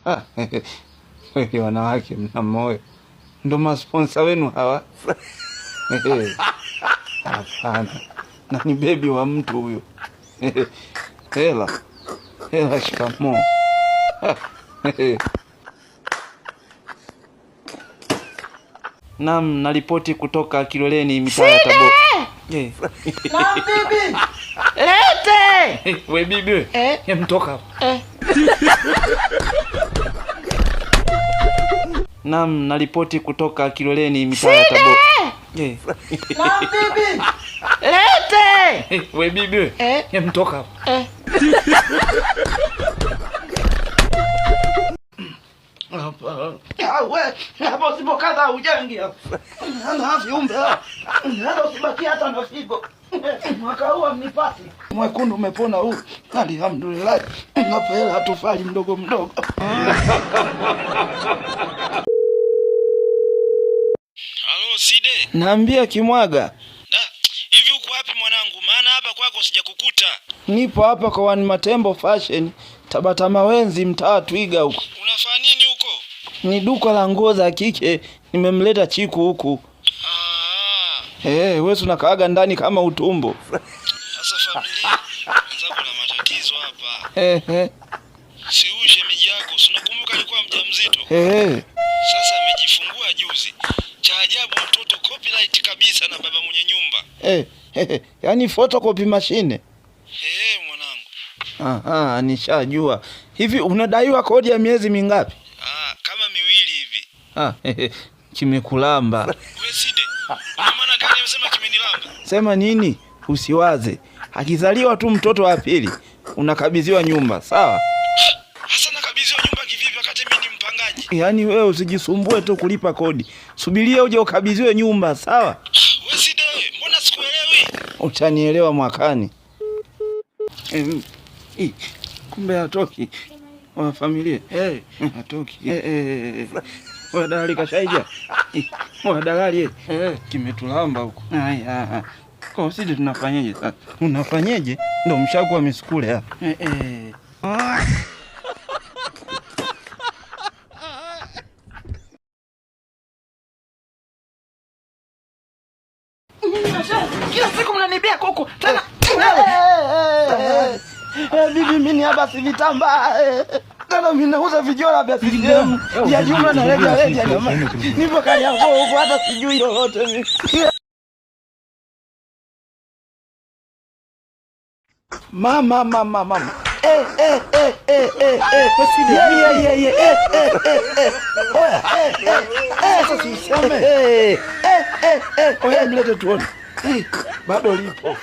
Ah, kweli wanawake mna moyo, ndo masponsa wenu hawa. Hapana, na ni bebi wa mtu huyo. Hela hela, shikamoo. Naam, naripoti kutoka Kiloleni, mitaa ya Tabora. Eh. Bibi! Lete! We bibi we. Eh? Mtoka hapa. Eh. Naam, naripoti kutoka Kiloleni, mitaa ya Tabora. Eh. Bibi! Lete! We bibi we. Eh? Mtoka hapa. Eh. Hapa. Hapa usipokaza ujangi hapa. Ana viumbe hapa. Hata usibaki hata na figo. Mwaka huu amnipati. Mwekundu umepona huu. Alhamdulillah. Hapa hela tufali mdogo mdogo. Halo Side. Naambia Kimwaga, Da, hivi uko wapi mwanangu? Maana hapa kwako sijakukuta. nipo hapa kwa One Matembo Fashion, Tabata Mawenzi, mtaa Twiga huko. Unafanya nini huko? Ni duka la nguo za kike, nimemleta Chiku huku. Ah, Wewe unakaaga ndani kama utumbo. sasa familia wenzako na matatizo hapa. Si huyu shemeji yako, si unakumbuka alikuwa mjamzito? Sasa amejifungua juzi. Cha ajabu mtoto copyright kabisa na baba mwenye nyumba. Yaani photocopy machine. Mwanangu. Aha, nishajua. Hivi unadaiwa kodi ya miezi mingapi? Ah, kama miwili hivi. Ah, kimekulamba. Wewe Side, una maana gani unasema kimenilamba? Sema nini? Usiwaze. Akizaliwa tu mtoto wa pili, unakabidhiwa nyumba, sawa? Hasa nakabidhiwa nyumba kivipi wakati mimi ni mpangaji? Yaani wewe usijisumbue tu kulipa kodi. Subiria uje ukabidhiwe nyumba, sawa? Wewe Side, mbona sikuelewi? Utanielewa mwakani. Kumbe hatoki. Wa familia. Hatoki. Wa dalali kashaija. Wa dalali. Kimetulamba huko. Haya. Kwa sisi tunafanyaje sasa? Unafanyaje? Ndio mshakuwa misukule hapa. Kila siku mnanibia kuku. Tena Bibi mimi hapa si vitambaa. Tena mimi nauza vijora vya CCM ya jumla na reja reja jamani. Nipo Kariakoo huko hata sijui lolote mimi. Mama mama mama. Yeah, yeah, yeah, yeah. Oya. Sasa si useme. Oya mlete tuone. Bado lipo.